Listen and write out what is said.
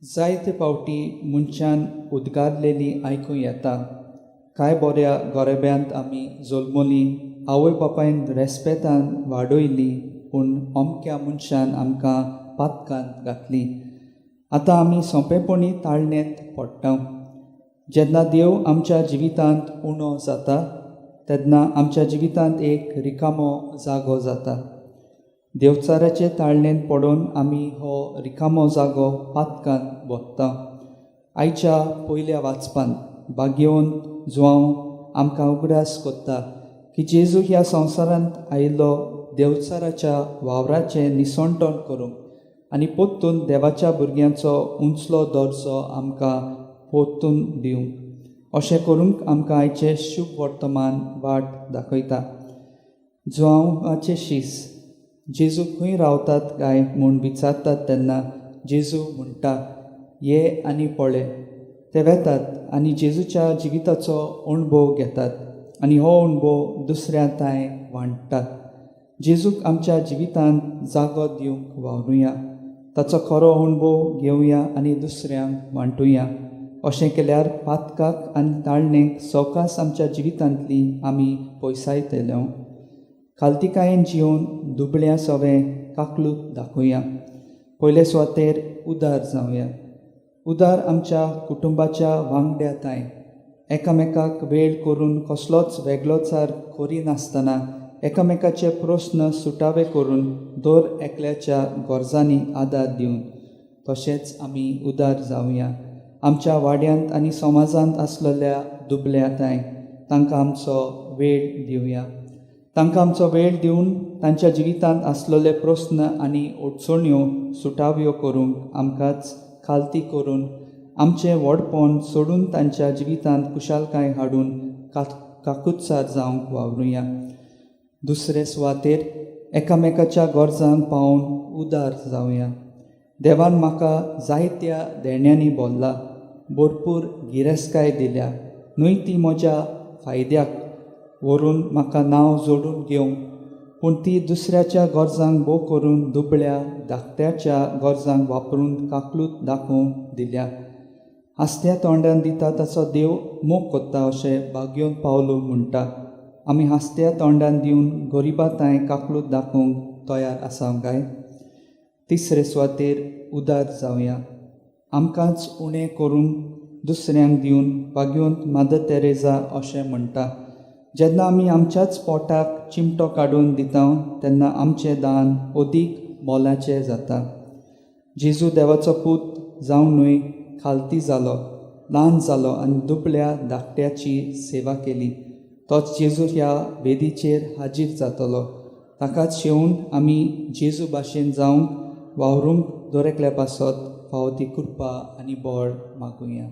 जायते फावटी मनशान उद्गारलेली आयकूं येता, कांय बऱ्या गोरेब्यांत आमी जल्मलीं, आवय बापायन रेस्पेतान वाडयली, पूण अमक्या मनशान आमकां पातकांत घातली. आतां आमी सोंपेपणी ताळणेंत पडटा. जेन्ना देव आमच्या जिवितांत उणो जाता तेन्ना आमच्या जिवितांत एक रिकामो जागो जाता. देवचाराचे ताळणेंत पडून आमी हो रिकामो जागो पातकान भोगता. आयच्या पयल्या वाचपान भाग्यवंत जुवांव आमकां उगडास कोत्ता की जेजू ह्या संवसारांत आयिल्लो देवचाराच्या वावराचें निसणटण करूंक आनी पोत्तून देवाच्या भुरग्यांचो उंचलो दर्जो आमकां पोत्तून दिवंक. अशें करूंक आमकां आयचें शुभ वर्तमान वाट दाखयता. जुवांवाचे शीस जेजू खंय रावतात काय म्हूण विचारतात तेन्ना जेजू म्हणटा, ये आनी पळय. ते वेतात आनी जेजूच्या जिविताचो अणभव घेतात आनी हो अणभव दुसऱ्या तांय वांट्टात. जेजूक आमच्या जिवितांत जागो दिवंक वावरुया, ताचो खरो अणभव घेवया आनी दुसऱ्यांक वांटुया. अशें केल्यार पातकाक आनी ताळणेक सवकास आमच्या जिवितांतली आमी पयसायतले. खालतिकायेन जिवन दुबळ्या सवें काकलूत दाखोवया. पयले सुवातेर उदार जावया. उदार आमच्या कुटुंबाच्या वांगड्या तांय एकामेकाक वेळ करून कसलोच वेगळोचार करिनासतना एकामेकाचे प्रस्न सुटावे करून दर एकल्याच्या गरजांनी आदार दिवन. तशेंच आमी उदार जावया आमच्या वाड्यांत आनी समाजांत आसलेल्या दुबळ्या तांय. तांकां आमचो वेळ दिवया. तांकां आमचो वेळ दिवन तांच्या जिवितांत आसलेले प्रस्न आनी अडचण्यो सुटाव्यो करूंक आमकांच खालती करून आमचें व्हडपण सोडून तांच्या जिवितांत खुशालकाय हाडून काकुत्सार जावंक वावरुया. दुसरे सुवातेर एकामेकाच्या गरजांक पावून उदार जावया. देवान म्हाका जायत्या देण्यांनी भरला, भरपूर गिरेस्तकाय दिल्या, न्हय ती म्हज्या फायद्याक व्हरून म्हाका नांव जोडून घेवंक, पूण ती दुसऱ्याच्या गरजांक भोव करून दुबळ्या धाकट्याच्या गरजांक वापरून काकलूत दाखोवंक दिल्या. हांसत्या तोंडान दिता ताचो देव मोग कोत्ता अशें भाग्योन पावलो म्हणटा. आमी हांसत्या तोंडान दिवन गरिबा तांय काकलूत दाखोवंक तयार आसा काय? तिसरे सुवातेर उदार जावया. आमकांच उणें करूंक दुसऱ्यांक दिवन भाग्योंत मादर तेरेजा अशें म्हणटा, जेन्ना आमी आमच्याच पोटाक चिमटो काडून दिता तेन्ना आमचें दान अदीक मोलाचें जाता. जेजू देवाचो पूत जावनूय खालती जालो, ल्हान जालो आनी दुबळ्या धाकट्याची सेवा केली. तोच जेजू ह्या वेदीचेर हाजीर जातलो. ताकाच शेवून आमी जेजू भाशेन जावंक वावरूंक दर एकल्या पासत फावो ती कृपा आनी बळ मागुया.